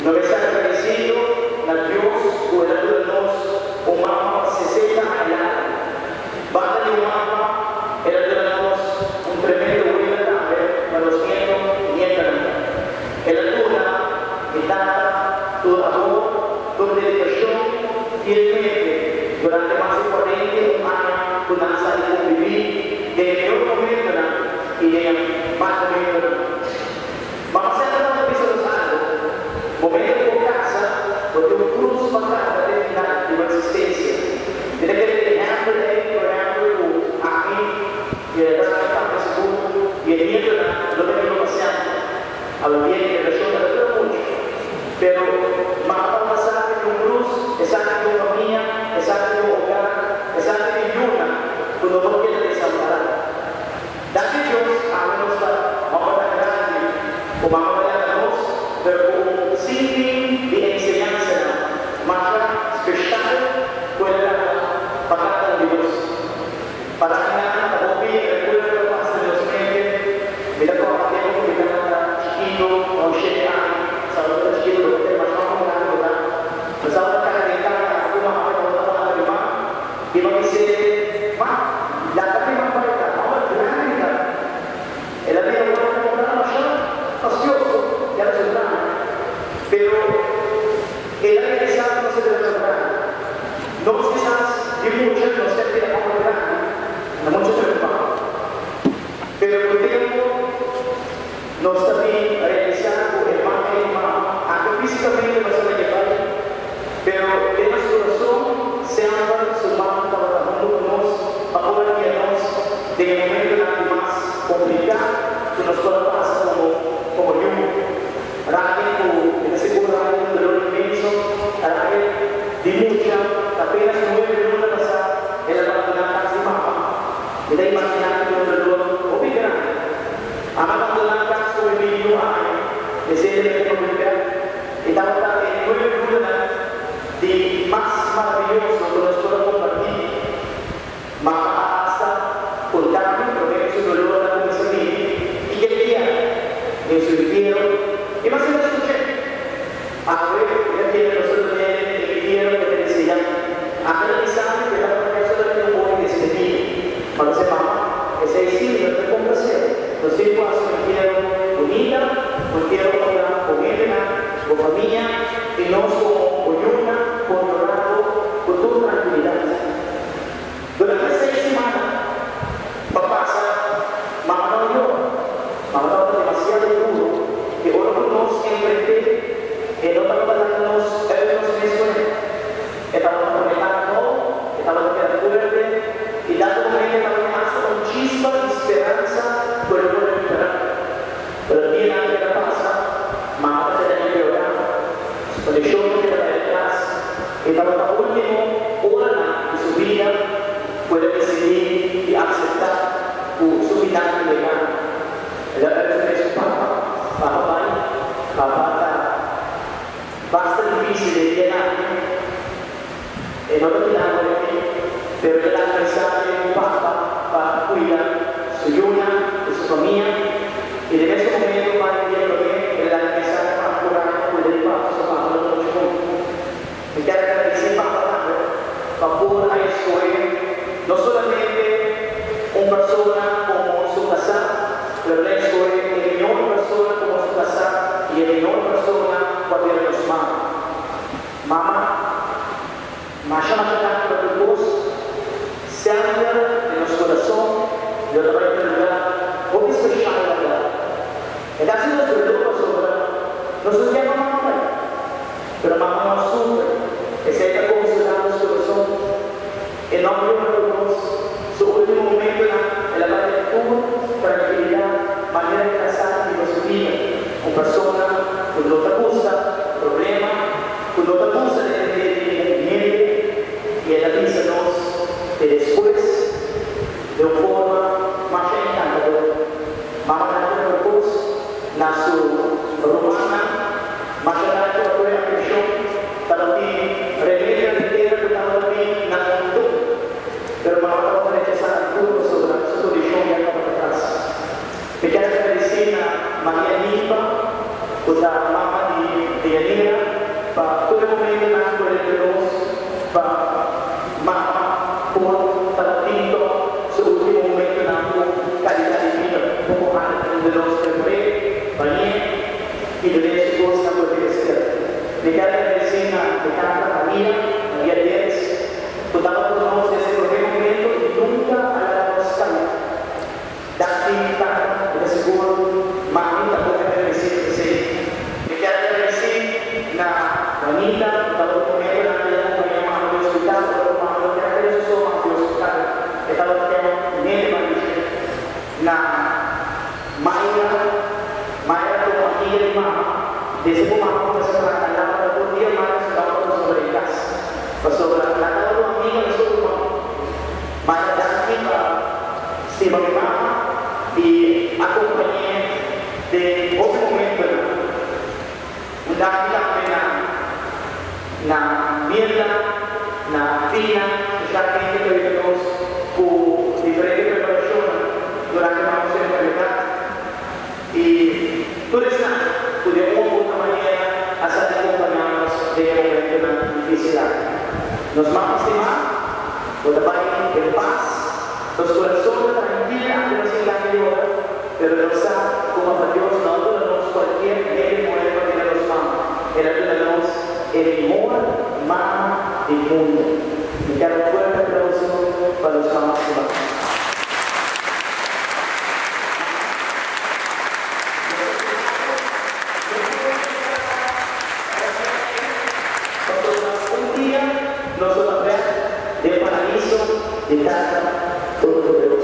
Nos ta agradesido na Dios ku el a duna nos un mama pa 60 aña largu. Banda di un mama, el a duna nos un tremendo wela tambe pa nos nieto i nietanan. El a duna mi tata tur amor, tur dedikashon fielmente durante mas di 41 aña ku nan sa di konbibí den e mihor momentonan i den e mal momentonan. Mama semper tabata bisa nos algo, Momento ku bo kasa, bo tin un krus pa karga te final di bo eksistensia. Mi ta kere di ehèmpel ei, por ehèmpel ku ami i e Rami papia sigur i e nietonan lo ta biba pa semper. Awendia e generashon ta dura muchu. Pero mama tabata sa ku tin un krus, esaki di un famia, esaki di un hogar, esaki di yunan ku no por keda desampará. Danki Dios, awe nos ta hombernan grandi ku mama ta yama nos, pero ku un sinfin di enseñansanan masha speshal ku el a laga pa kada un di nos. Pa nan ta hopi rekuerdo pasa den nos mente. Mi ta kòrda tempu ku mi tabata chikitu, na un shete aña, sa bo ta chikitu bo ta kere masha mas grandi bo ta. Mi tabata kana den kaya ku mama mi tabata banda mi man i mi a bis'é, Ma, laga mi man bai ta hòmber grandi mi ta. El a bira wak ku un gran masha fastioso, i a resultá mi. Pero el a realisá ku nos a bira tan grandi. Nos kisas di mucha nos ta bira hòmber grandi, na mucha preokupá. Pero ku tempu nos ta bin realisá ku e mama i mama, anke físikamente nos a laga bai, pero den nos kurason semper su man tabata huntu ku nos pa por a guia nos den e momentunan di mas kompliká ku nos por a pasa komo komo yu. Rakel ku mi ta sigur Rakel un dolor inmenso, Rakel di mucha ta apenas nuebe luna pasá el a bandoná kas di mama. Mi ta imaginá ku tin un dolor hopi grandi. Mama a bandoná kas ku mi 21 aña, esei ta mester pa bibia. E tabata e nuebe lunanan di mas maravioso ku nos por a kompartí. Mama a hasta konta mi promé ku su dolor a kuminsá bini i ke dia den su entierro i mas el a skuch'é. Awe mi ta kere nos a dun'é e entierro ku e ta deseá. Ami ta bisa mi ku e tabata kere solamente un ora di despedida. Ma ta se mama, esei sí mi no ta komplaser. Nos tin ku hasi un entierro bunita, un entierro unda bo hendenan, bo famia i nos komo bo yunan por yora bo ku tur trankilidat. Durante seis simana pa pasa, mama no yora. Mama tabata demasiado duro i ora ku nos enfrent'é, e no tabata laga nos uit nos mes kuné. E tabata pone kara nou, e tabata keda fuerte i dado momento e tabatin asta un chispa di speransa ku e lo por rekuperá. Pero dianan keda pasa, mama ta keda empeorá, su kondishon ta keda bai atras. E tabata último oranan di su bida ku el a disidí di akseptá ku su final a yega. El a referí su papa, Papa bai, papa ta basta difísil e dianan aki. E no ta keda awor aki, pero el a mensahe ku papa pa kuida su yunan i su famia. I den mesun momento bai dia promé el a laga mensahe pa ankurahe pa kuida di papa, so papa lo ta muchu bon. Mi kier agradesé papa tambe pa por a eskohe no solamente un persona komo su kasá, pero el a eskohe e mihor persona komo su kasá i e mihor persona ku a bira nos mama. Mama, masha masha danki pa tur kos. Semper den nos kurason lo ta bai tin un lugar hopi speshal laga. E ta hasi nos doló pasobra nos no kier pa mama bai. Pero mama no a sufri. Esei ta konsolá nos kurason. E no a yora ku nos. Su último momentonan el a bai den tur trankilidat manera el a sa di biba su bida. Un persona ku no ta gusta problema, ku no ta gusta dependé di ningun hende i el a bisa nos te despues den un forma masha enkantador. Mama ta haci otro cos na su rumannan, masha danki pa tur e atencion. Tabatin remedio di tera cu tabata bin na montón, pero mama tabata rechasa nan tur pasobra su condicion ya tabata tras. Mi kier agradeci na Maria Limpa. Dianira, pa tur e momentonan ku el a duna nos pa mama por tabatin tòg su último momentonan ku kalidat di bida. Poko ántes a duna nos prepar'é, bañ'é i dun'é su kosnan ku e tin mester. Mi ker agradesí na mi tata Maria, Maria Dirks, ku tabata ku nos desde promé momento i nunka a laga nos kai. Danki tata, mi ta sigur mami ta hopi agradecido p'esei. Mi kier agradeci na Juanita ku tabata un momentonan ku el a acompaña mami di hospital ora ku mami no kier a keda su so mas di hospital e tabata kier un hende mas di dje. Na Mayra, Mayra ta un amiga di mama, desde ku mama cuminsa traha na Lapa tur dia Mayra su tabata kustumber den cas pasobra nan tabata un amiga mescos ku mami. Mayra danki pa. Stima mi mama i acompañ'é den hopi momentonan. Un danki tambe na na Mirna, na Fina, specialmente pa yuda nos cu diferente preparacionnan durante mama su enfermedad. I tur esnan cu den un of otro manera a sa di compañá nos den e momentonan dificil aki. Nos mama stimá, bo ta bai den pas. Nos corazon ta trankil aunke nos tin gana yora, pero nos sa cu Papa Dios no a duna nos cualkier hende muher pa bira nos mama. El a duna nos e mihor mama di mundo. Mi ker un fuerte aplauso pa nos mama stimá. Pasobra un dia nos lo ta bek den paraiso di Tata Todopoderoso.